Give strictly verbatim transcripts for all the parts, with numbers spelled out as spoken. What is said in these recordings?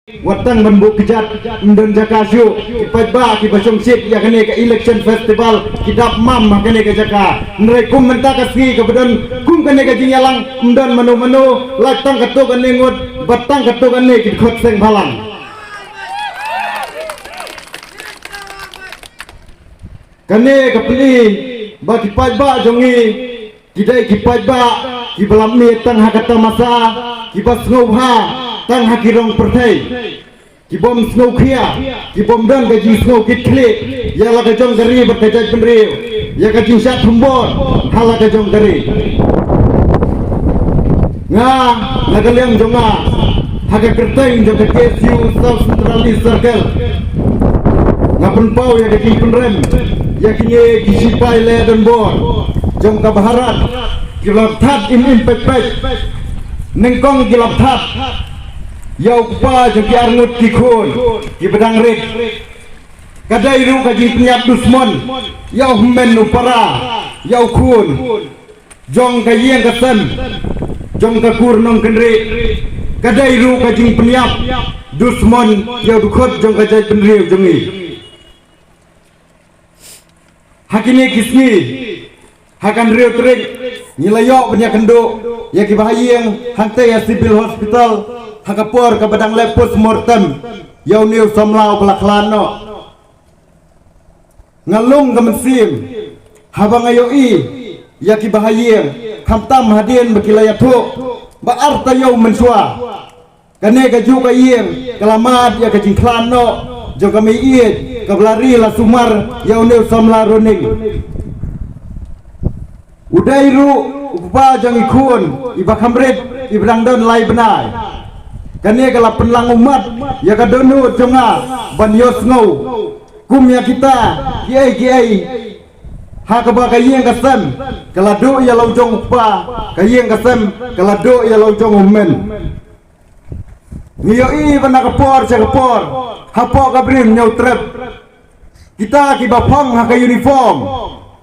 Wat tang ban buh kjat, ym don jaka shuh. Ki paidbah kiba shongshit ïa kane ka election festival ki dap mam ha kane ka jaka. Hynrei kum mynta ka sngi kaba don kum kane ka jingïalang, ym don mano mano, lait tang katto katne ngut bad tang katto katne ki dkhot seng bhalang. Kane ka plie ba ki paidbah jong ngi ki dei ki paidbah kiba lam miet tang ha ka tamasa, kiba sngewbha tang ha ki rong pyrthei, kibym sngewkhia, kibym don ka jingsngew kit khlieh ïa la ka jong ka ri bad ka jaitbynriew, ïa ka jingshah thombor ha la ka jong ka ri. Nga, na ka liang jong nga, ha ka kyrteng jong ka K S U South Central East Circle, nga pynpaw ïa ka jingpynrem ïa kine ki shipai leh donbor jong ka Bharat, ki la thad im im peit peit, nyngkong ki la thad ïa u kpa jong ki arngut ki khun kiba dang rit. Ka dei ruh ka jingpynïap dusmon ïa u hynmen u para, ïa u khun jong ka ïing ka sem jong ka kur nongkynrih. Ka dei ruh ka jingpynïap dusmon ïa u dkhot jong ka jaitbynriew jong ngi. Ha kine ki sngi, ha ka hynriew tarik, ngi la ïoh ban ïakynduh ïa kiba ha ïing hangtei ha Civil Hospital ha ka por kaba dang leh post mortem ïa une u samla uba la khlad noh. Nga lung ka mynsiem haba nga ïohi ïa kiba ha ïing, khamtam hadien ba ki la ïathuh ba ar taïew mynshuwa, kane kajuh ka ïing ka la mad ïa ka jingkhlad noh jong ka mei ïeit kaba la ri la sumar ïa une u samla runing. U dei ruh u kpa jong i khun iba kham rit, iba dang don lai bnai. Kane ka la pynlang ummat ïa ka dohnud jong nga ban ïohsngew kum ïa kita kiei kiei. Ha kaba ka ïing ka sem ka la duh ïa la u jong u kpa, ka ïing ka sem ka la duh ïa la u jong u hynmen. Ngi ïohi ba na ka por sha ka por, hapoh ka Bri Hynñiewtrep, kita kiba phong ha ka uniform,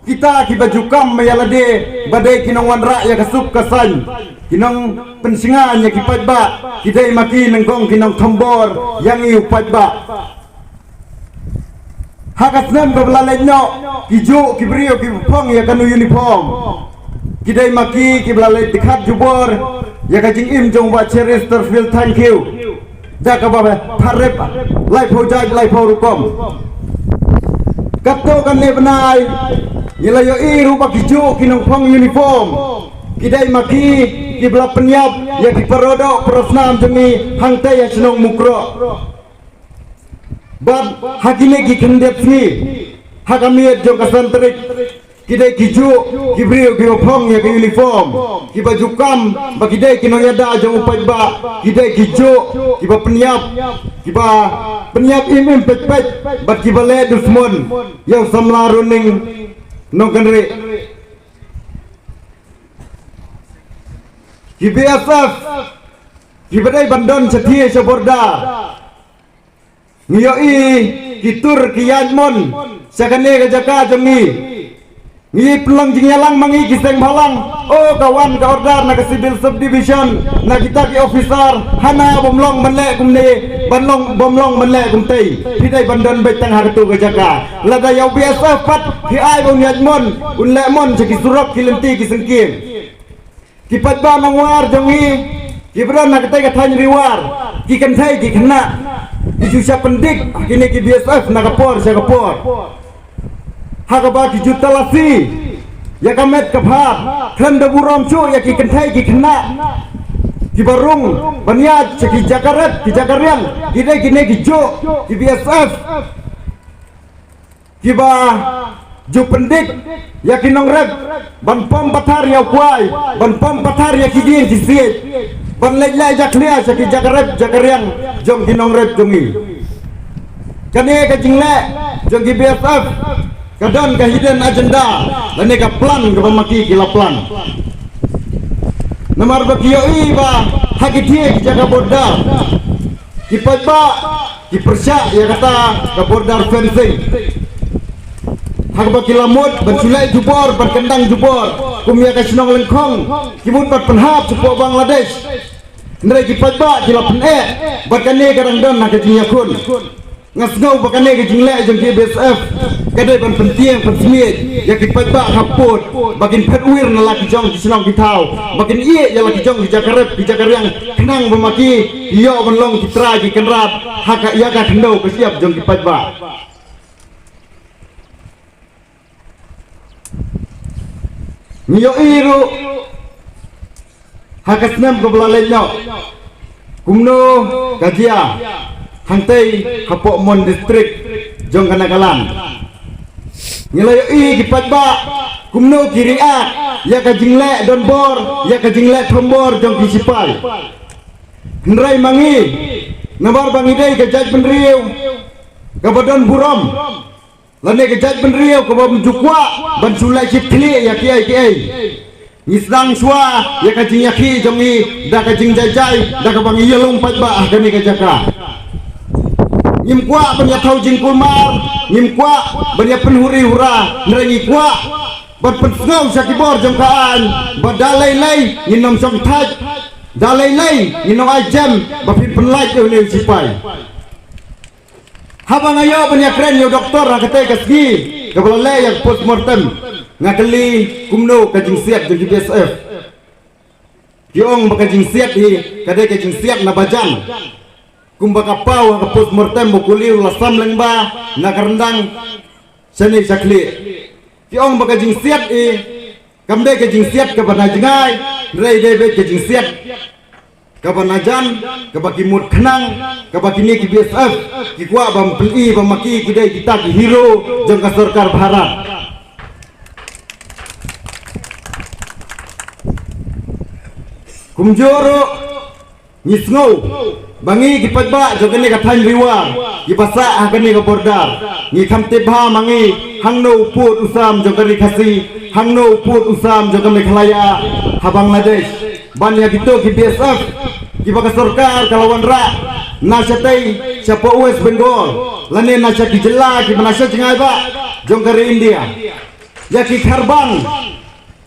kita kiba ju kam ïa lade ba dei ki nongwanrah ïa ka suk ka saiñ, ki nongpynshngaiñ ïa ki paidbah, ki dei ma ki nyngkong ki nongthombor ïa ngi u paidbah. Ha ka snem kaba la leit noh, ki juh ki briew kiba phong ïa kano uniform, ki dei ma ki kiba la leit dkhat jubor ïa ka jingim jong u Bah Cheristerfield Thangkhiew da kaba pharep laiphew jait laiphew rukom. Katto katne bnai ngi la ïohi ruh ba ki juh ki nongphong uniform, ki dei ma ki kiba la pynïap ïa ki paradoh parasnam jong ngi hangtei ha shnong Mukroh. Bad ha kine ki khyndiat sngi, ha ka miet jong ka san tarik, ki dei ki juh ki briew kiba phong ïa ka uniform, kiba ju kam ba ki dei ki nongïada jong u paidbah, ki dei ki juh kiba pynïap, kiba pynïap im im peit peit bad kiba leh dusmon ïa u samla runing nongkynrih. Ki B S F kiba dei ban don shathie sha border. Ngi ïohi ki tur ki ïaid mon sha kane ka jaka jong ngi. Ngi pynlong jingïalang ma ngi ki seng bhalang. O, ka wan ka order na ka civil subdivision, na kita ki officer, hana bym long ban leh kumne, ban long, bym long ban leh kumtei. Phi dei ban don beit tang ha katu ka jaka. Lada ïa u B S F pat phi ai ba un ïaid mon, un leh mon sha ki surok ki lynti ki syngkien. Ki paidbah nongwar jong ngi kiba don ha katei ka thaiñ Ri War, ki kynthei ki khynnah ki ju shah pyndik ha kine ki B S F na ka por sha ka por. Ha kaba ki ju talasi ïa ka met ka phad, khlem da burom shuh ïa ki kynthei ki khynnah kiba rung ban ïaid sha ki jaka rep ki jaka riang, ki dei kine ki juh ki B S F kiba ju pyndik ïa ki nongrep ban pom pathar ïa u kwai, ban pom pathar ïa ki dieng ki siej, ban leit leh jakhlia sha ki jaka rep jaka riang jong ki nongrep jong ngi. Kane ka jingleh jong ki B S F ka don ka hidden agenda lane ka plan kaba ma ki ki la plan. Namar ba ki ïohi ba ha ki thie ki jaka border ki paidbah ki pyrshah ïa kata ka border fencing. Ha kaba ki la mut ban shu leh jubor, ban kyndang jubor kum ïa ka shnong Lyngkhong, ki mut ban pynhap shapoh Bangladesh. Hynrei ki paidbah ki la pyneh bad kane ka dang don ha ka jingïakhun. Nga sngew ba kane ka jingleh jong ki B S F ka dei ban pyntieng pynsmiej ïa ki paidbah hapoh ba kin phet wir na la ki jong ki shnong ki thaw, ba kin ïeh ïa la ki jong ki jaka rep ki jaka riang, khnang ba ma ki ki ïoh ban long ki trai ki kynrad ha ka ïa ka khyndew ka shyiap jong ki paidbah. Ngi ïohi ruh ha ka snem kaba la leit noh kumno ka jia hangtei hapoh Mon District jong ka Nagaland. Ngi la ïohi ki paidbah kumno ki react ïa ka jingleh donbor, ïa ka jingleh thombor jong ki sipai. Hynrei ma ngi, namar ba ngi dei ka jaitbynriew kaba don burom, lane ka jaitbynriew kaba ym ju kwah ban shu leh kit khlieh ïa kiei kiei, ngi sdang shuwa ïa ka jingïakhih jong ngi da ka jingjai jai, da kaba ngi ïalong paidbah ha kane ka jaka. Ngim kwah ban ïathaw jingkulmar, ngim kwah ban ïapynhuri hura, hynrei ngi kwah ban pynsngew sha ki bor jong ka aiñ ba da lei lei ngin ym shong thait, da lei lei ngin ym ai jem ba phin pynlait ïa une u sipai. Haba nga ïoh ban ïakren ïa u doktor ha katei ka sngi kaba la leh ïa ka postmortem, nga kylli kumno ka jingsiat jong ki B S F. Ki ong ba ka jingsiat hi ka dei ka jingsiat na bajan. Kumba ka paw ha ka postmortem ba u kuli u la sam lyngba na ka ryndang shane sha khlieh. Ki ong ba ka jingsiat hi kam dei ka jingsiat kaba na jngai, hynrei dei beit ka jingsiat kaba na jan, kaba ki mut khnang, kaba kine ki B S F ki kwah ban pyni ba ma ki ki dei kita ki hero jong ka sorkar Bharat. Kumjuh ruh ngi sngew ba ngi ki paidbah jong kane ka thaiñ Ri War kiba sah ha kane ka border, ngi kham tip bha ma ngi hangno u pud u sam jong ka Ri Khasi, hangno u pud u sam jong ka Meghalaya ha Bangladesh. Ban ïa kito ki B S F kiba ka sorkar ka la wanrah na shatei shapoh West Bengal lane na sha ki jylla kiba na sha jngai bah jong ka ri India. Ïa ki kharbang,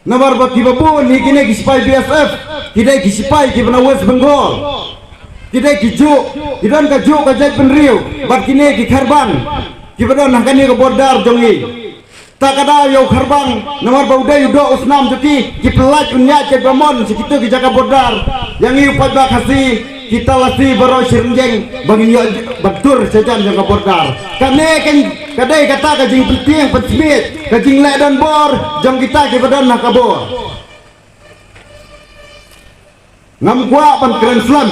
namar ba kiba bun hi kine ki sipai B S F ki dei ki sipai kiba na West Bengal. Ki dei ki juh, ki don ka juh ka jaitbynriew bad kine ki kharbang kiba don ha kane ka border jong ngi. Ta ka daw ïa u kharbang, namar ba u dei u doh u snam jong ki, ki pynlait un ïaid kat ba mon sha kito ki jaka border. Ïa ngi u paidbah Khasi, kita lasi baroh shi rynjeng ba ngin ïoh ban tur sha jan jong ka border. Kane ka, ka dei kata ka jingpyntieng pynsmiej, ka jingleh donbor jong kita kiba don ha ka bor. Ngam kwah ban kren slem,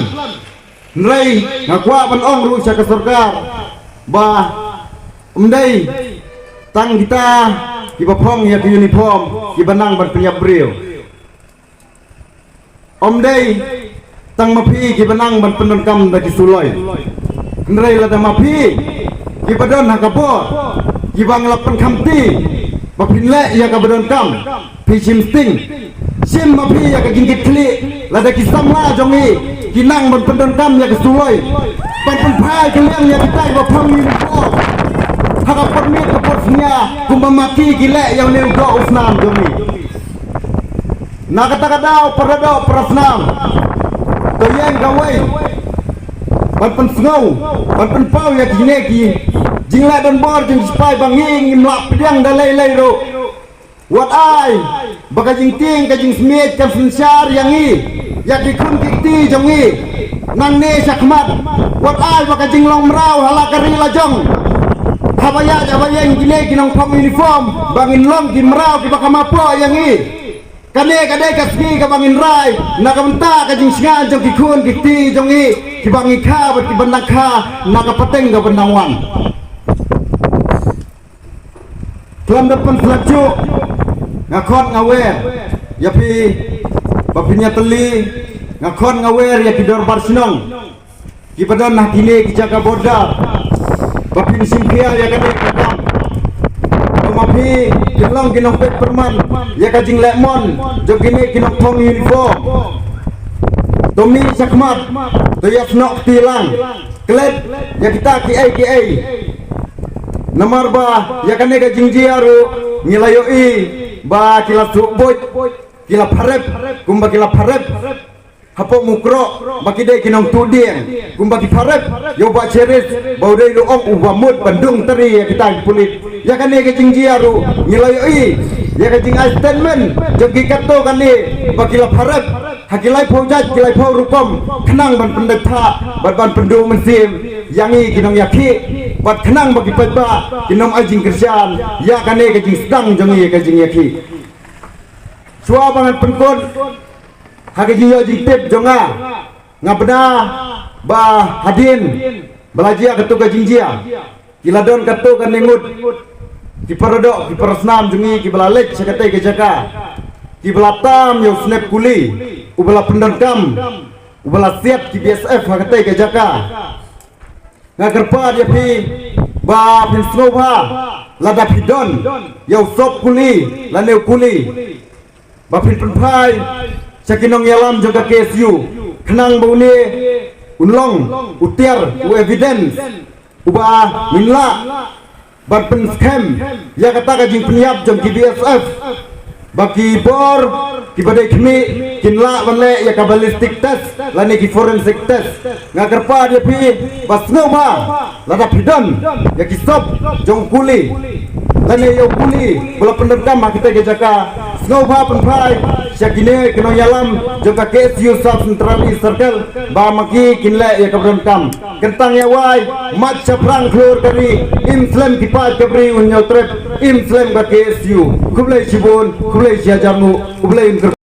hynrei nga kwah ban ong ruh sha ka sorkar ba ym dei tang kita kiba phong ïa ka uniform kiba nang ban pynïap briew. Ym dei tang ma phi kiba nang ban pyndonkam da ki suloi. Hynrei lada ma phi kiba don ha ka bor kiba ngi la pynkhamti ba phin leh ïa kaba donkam, phi shim sting. Shim ma phi ïa ka jingkitkhlieh lada ki samla jong ngi ki nang ban pyndonkam ïa ka suloi ban pynphai ka liang ïa kita kiba phong uniform ha ka por miet ka por synñia, kumba ma ki ki leh ïa une u doh u snam jong ngi. Na kata ka daw, para doh para snam, to ïeng kawei ban pynsngew, ban pynpaw ïa kine ki jingleh donbor jong ki sipai ba ngi ngim lah pdiang da lei lei ruh. Wat ai ba ka jingtieng ka jingsmiej kan synshar ïa ngi, ïa ki khun ki kti jong ngi nangne shakhmat. Wat ai ba ka jinglong mraw ha la ka ri la jong, haba ïaid haba ïeng kine ki nongphong uniform, ba ngin long ki mraw kiba kham hapoh ïa ngi. Kane ka dei ka sngi kaba ngin rai na ka bynta ka jingsngew jong ki khun ki kti jong ngi kiba ngi kha bad kiba nang kha na ka pateng kaba nang wan. Khlem da pynslem shuh, nga khot nga wer ïa phi ba phin ïatylli, nga khot nga wer ïa ki dorbar shnong kiba don ha kine ki jaka border ba phin shim khia ïa kane ka kam. Ba ma phi phin long ki nongpeit pyrman ïa ka jingleh mon jong kine ki nongphong uniform. To mih shakhmat, to ïasnoh kti lang, klet ïa kita kiei kiei. Namar ba ïa kane ka jingjia ruh ngi la ïohi ba ki la suk buit, ki la pharep, kumba ki la pharep hapoh Mukroh ba ki dei ki nongtuh dieng kumba ki pharep ïa u Bah Cheris ba u dei ruh u ong uba mut ban dung tari ïa kita ki pulit. Ïa kane ka jingjia ruh ngi la ïohi ïa ka jingai statement jong ki katto katne ba ki la pharep ha ki laiphew jait ki laiphew rukom khnang ban pyndait phah bad ban pynduh mynsiem ïa ngi ki nongïakhih bad khnang ba ki paidbah kin ym ai jingkyrshan ïa kane ka jingsdang jong ngi ïa ka jingïakhih. Shuwa ba ngan pynkut ha ka jingïoh jingtip jong nga, nga bna ba hadien ba la jia katto ka jingjia ki la don katto katne ngut ki paradoh ki parasnam jong ngi kiba la leit sha katei ka jaka, kiba la tam ïa u Snep Kuli uba la pyndonkam uba la siat ki B S F ha katei ka jaka. Nga kyrpad ïa phi ba phin sngewbha lada phi don ïa u Sop Kuli lane u Kuli ba phin pynphai sha ki nongïalam jong ka K S U khnang ba une un long u tiar u evidence uba ngin lah ban pynskhem ïa kata ka jingpynïap jong ki B S F ba ki bor kiba dei khmih kin lah ban leh ïa ka ballistic test lane ki forensic test. Nga kyrpad ïa phi ba sngewbha lada phi don ïa ki sop jong u Kuli lane ïa u Kuli ba la pyndonkam ha katei ka jaka, sngewbha pynphai sha kine ki nongïalam jong ka K S U Sub Central East Circle ba ma ki kin leh ïa kaba donkam. Kyntang ïa wai, mat shaphrang khlur ka ri, im slem ki paid ka bri un ñiewtrep, im slem ka K S U. Khublei shibun, khublei shihajar nguh, khublei un